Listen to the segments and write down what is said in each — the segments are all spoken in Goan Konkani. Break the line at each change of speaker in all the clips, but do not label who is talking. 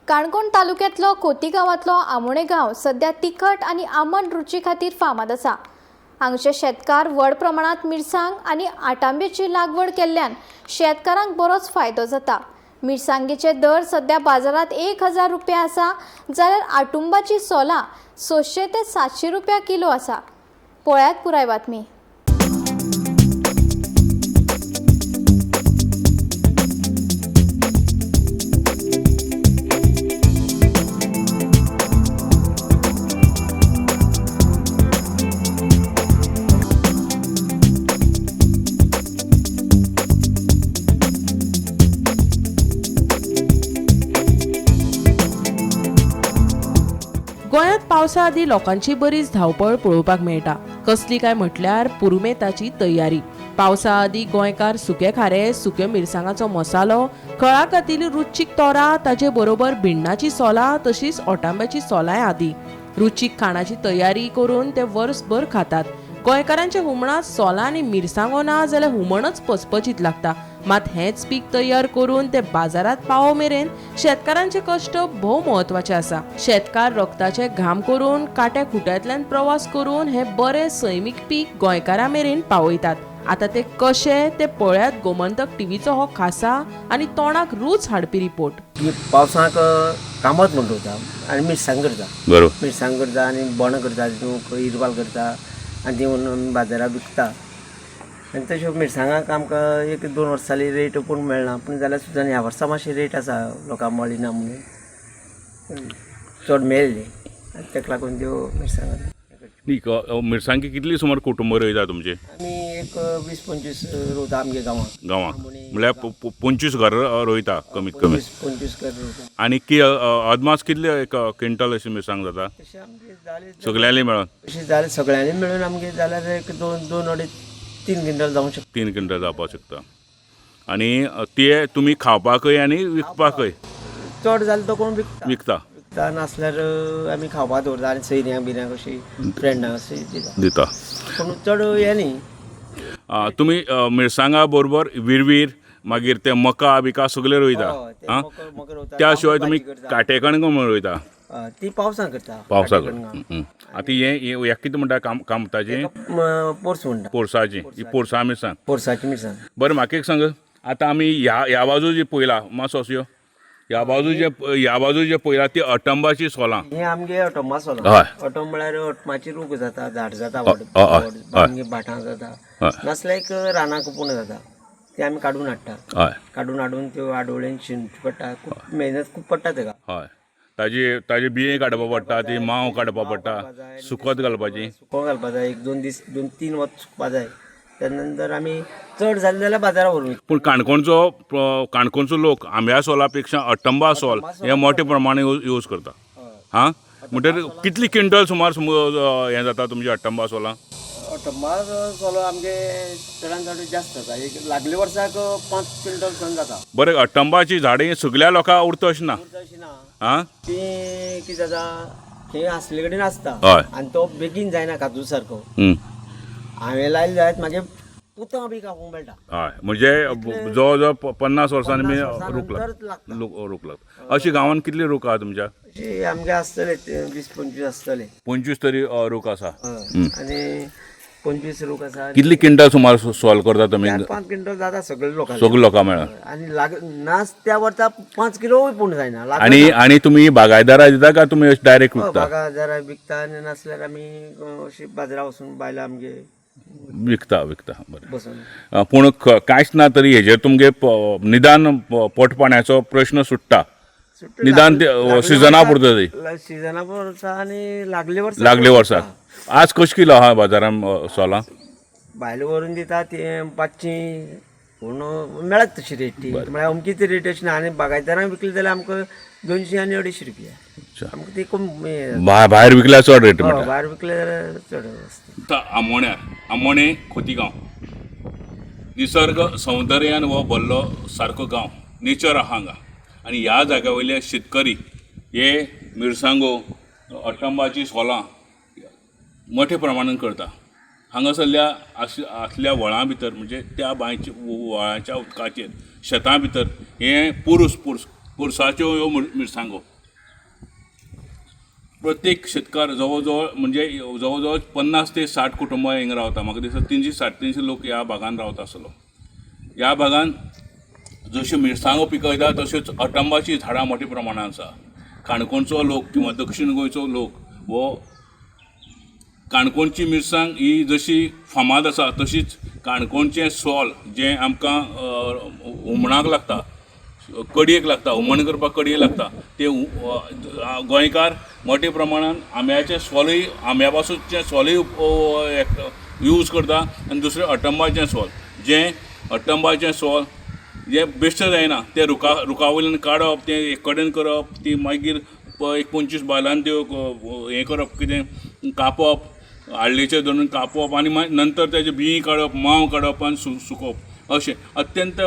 काणकोण तालुक्यांतलो खोतीगांवांतलो आमोणें गांव सध्या तिखट आनी आमट रुची खातीर फामाद आसा. हांगचे शेतकार व्हड प्रमाणांत मिरसांग आनी आटांब्याची लागवड केल्ल्यान शेतकारांक बरोच फायदो जाता. मिरसांगेचे दर सध्या बाजारांत 1000 रुपया आसा, जाल्यार आटुंबाची सोलां 600 ते 700 रुपया किलो आसा. पळयात पुराय बातमी.
गोंयांत पावसा आदीं लोकांची बरीच धांवपळ पळोवपाक मेळटा. कसली काय म्हटल्यार पुरुमेताची तयारी. पावसा आदीं गोंयकार सुके खारे, सुक्यो मिरसांगाचो मसालो, खळा घातिल्ली रुचीक तोरां, ताचे बरोबर भिण्णाची सोलां तशीच ओटांब्याची सोलांय आदी रुचीक खाणाची तयारी करून ते वर्सभर खातात. गोंयकारांच्या हुमणांत सोलां आनी मिरसांगो ना जाल्यार हुमणच पचपचीत लागता. मात हेंच पीक तयार करून ते बाजारात पावो मेरेन शेतकारांचे कश्ट भोव म्हत्वाचे आसा. शेतकार रक्ताचे घाम करून काट्या खुट्यांतल्यान प्रवास करून हे बरे सैमीक पीक गोंयकारां मेरेन पावयतात. आतां ते कशे ते पळयात गोमंतक टीव्हीचो हो खासा आनी तोंडाक रूच हाडपी रिपोर्ट.
पावसाक कामत म्हण रोयता आनी मिरसांग करता.
बरोबर.
मिरसांग करता आनी बोणां करता, तितूंत इरवाल करता आनी ती व्हरून बाजाराक विकता. आनी तश्यो मिरसांगाक आमकां एक दोन वर्सां जाली रेट पूण मेळना, पूण जाल्यार सुद्दां ह्या वर्सा मातशी रेट आसा, लोकांक मेळ्ळी ना म्हणून चड मेळ्ळी आनी ताका लागून त्यो मिरसांगां.
न्ही, मिरसांगी कितली सुमार कुटुंब रोयता तुमचे?
आमी एक 20-25 रोयता आमगे गांवांत.
गांवांत म्हळ्यार 25 घर रोयता कमीत कमी.
25 घर रोयता.
आनी अदमास कितले एक क्विंटल अशी मिरसांग जाता?
तशें आमगे जाले
सगल्यांनी मेळून?
तशें जालें सगळ्यांनी मेळून आमगे जाल्यार एक दोन अडेच 3 क्विंटल जावंक शकता.
3 क्विंटल जावपाक शकता. आनी ते तुमी खावपाकय आनी विकपाकय?
चड जालें तो कोण विकता.
विकता.
विकता, नासल्यार आमी खावपाक दवरता आनी सयऱ्यांक बिऱ्यांक अशी फ्रेंडांक अशी दिता.
दिता.
पूण चड हें न्ही.
तुमी मिरसांगा बरोबर विरवीर मागीर ते मका बिका सगळे रोयता? त्या शिवाय तुमी काटेकणगां म्हण रोयता?
ती पावसांत करता.
पावसाक. आतां हें कितें म्हणटा कामताची?
पोरस म्हणटा.
पोरसाची. ही पोरसा मिरसांग.
पोरसाची मिरसांग.
बरें, म्हाका एक सांग, आतां आमी ह्या बाजू जी पळयला मातसो असो ह्या बाजू जे पळयला ती अटंबाची सोलां.
हे आमगे अटंबा सोलां.
हय.
अटंब म्हळ्यार अटमाची रूख जाता, झाड जाता, आमगे भाटां जाता, नासल्यार एक रानां कुपून जाता, ते आमी काडून हाडटा.
हय.
काडून हाडून त्यो आडोळेन शिनची पडटा. खूब मेहनत खूब पडटा तेका.
हय, ताजी बिये काडपा पडटा, ती माव काडपा पडटा, सुकत घालपाची.
सुको घालपा जाय, 1-2 दीस, 2-3 वत सुकपा जाय. त्या नंतर आमी चड जालें जाल्यार बाजाराक व्हरून.
पूण काणकोणचो लोक आंब्या सोला पेक्षा अटंबा सोल हे मोठे प्रमाणे यूज करता. हां, म्हणटकीर कितली क्विंटल सुमार हें जाता तुमची अटंबा सोलां?
अटंबा सोलो आमगे चडान चड जास्त जाता, एक लागले वर्साक 5 क्विंटल सन जाता.
बरें, अटंबाची झाडां सगळ्या लोकांक उरता अशें ना?
उरता अशें ना.
आं,
ती कितें जाता, थंय आसले कडेन आसता आनी तो बेगीन जायना काजू सारको. हांवें लायले जायत मागीर पुतां बी कापूंक मेळटा.
हय, म्हणजे जवळ जवळ 50 वर्सांनी रूख लागता. रूख लागता. अशी गांवांत कितली रूख आहा तुमच्या?
अशी आमगे आसतले 20-25 आसतले.
25 तरी रूख आसा.
आनी 25 रूख आसा.
कितली क्विंटल सुमार सोल करता तुमी?
4-5 क्विंटल जाता सगळे लोकांक.
सगळे लोकां मेळून.
आनी नाच त्या वर्सा 5 किलो पूण जायना.
आनी आनी तुमी बागायदारा दिता काय तुमी डायरेक्ट विकता?
बागायदारा विकता, आनी नासल्यार आमी अशी बाजारां वचून बायलां आमगे
विकता. विकता. बरें, पूण कांयच ना तरी हेजेर तुमगे निदान पोटपाण्याचो प्रश्न सुट्टा. निदान सिजना पुरता तरी.
सिजना पुरता आनी लागले वर्सा.
लागले वर्साक. आज कशी किलो आहा बाजारान सोलां?
बायल व्हरून दिता ती 500, पूण मेळत तशी रेट ती, म्हळ्यार अमकीच रेट अशी ना. आनी बागायतदारांक विकली जाल्यार आमकां 200 आनी 250 रुपया. आमकां ती कमी.
भायर विकल्यार चड रेट मेळटा.
भायर विकले जाल्यार चड आसता.
आमोण्यार, आमोणे खोतीगांव, निसर्ग सौंदर्यान हो भरलो सारको गांव, नेचर आहा हांगा. आनी ह्या जाग्या वयले शेतकरी हे मिरसांगो, अटंबाची सोलां मोठ्या प्रमाणान करता. हांगासरल्या आसल्या व्हळां भितर, म्हणजे त्या बांयच्या व्हळाच्या उदकाचेर शेतां भितर हे पुरुस पुरसाच्यो ह्यो मिरसांगो. प्रत्येक शेतकार जवळ जवळ म्हणजे जवळ जवळ 50 ते 60 कुटुंबां हिंगा रावता. म्हाका दिसता 300 350 लोक ह्या भागान रावता आसतलो. ह्या भागान जश्यो मिरसांगो पिकयता तश्योच अटंबाचीं झाडां मोठ्या प्रमाणान आसा. काणकोणचो लोक किंवा दक्षीण गोंयचो लोक हो काणकोणची मिरसांग ही जशी फामाद आसा तशीच काणकोणचें सोल जें आमकां हुमणाक लागता, कडयेक लागता, हुमण करपाक कडयेक लागता, तें गोंयकार मोठ्या प्रमाणान आंब्याचें सोलूय, आंब्या पासूनचें सोलूय यूज करता. आनी दुसरें अटंबाचें सोल, जें अटंबाचें सोल जें बेश्टें जायना, तें रुखा वयल्यान काडप, तें एक कडेन करप, ती मागीर एक 25 बायलांनी त्यो हें करप, कितें कापप, आडलेचेर धरून कापप आनी मागीर नंतर तेजे बीं काडप, माव काडप आनी सुकोवप. अशें अत्यंत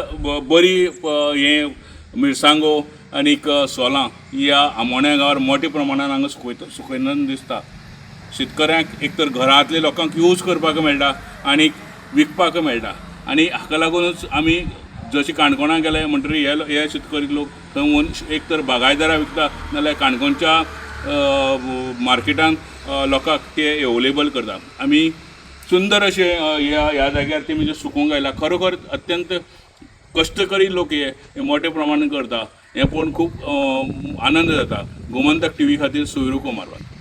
बरी हें मिरसांगो आनीक सोलां ह्या आमोण्या गांवार मोठ्या प्रमाणान हांगा सुकयतना दिसता. शेतकऱ्यांक एक तर घरांतल्या लोकांक यूज करपाक मेळटा आनी विकपाक मेळटा. आनी हाका लागुनूच आमी जशें काणकोणा गेले म्हणटकीर हे शेतकरी लोक थंय वचून एक तर बागायतदाराक विकता, नाजाल्यार काणकोणच्या मार्केटांत लोकांक ते एवेलेबल करता. आमी सुंदर अशें ह्या जाग्यार ते म्हणजे सुकूंक आयला. खरोखर अत्यंत कश्टकरी लोक हे मोठ्या प्रमाणान करता. हें पळोवन खूब आनंद जाता. गोमंतक टिवी खातीर सोयरू कुमार.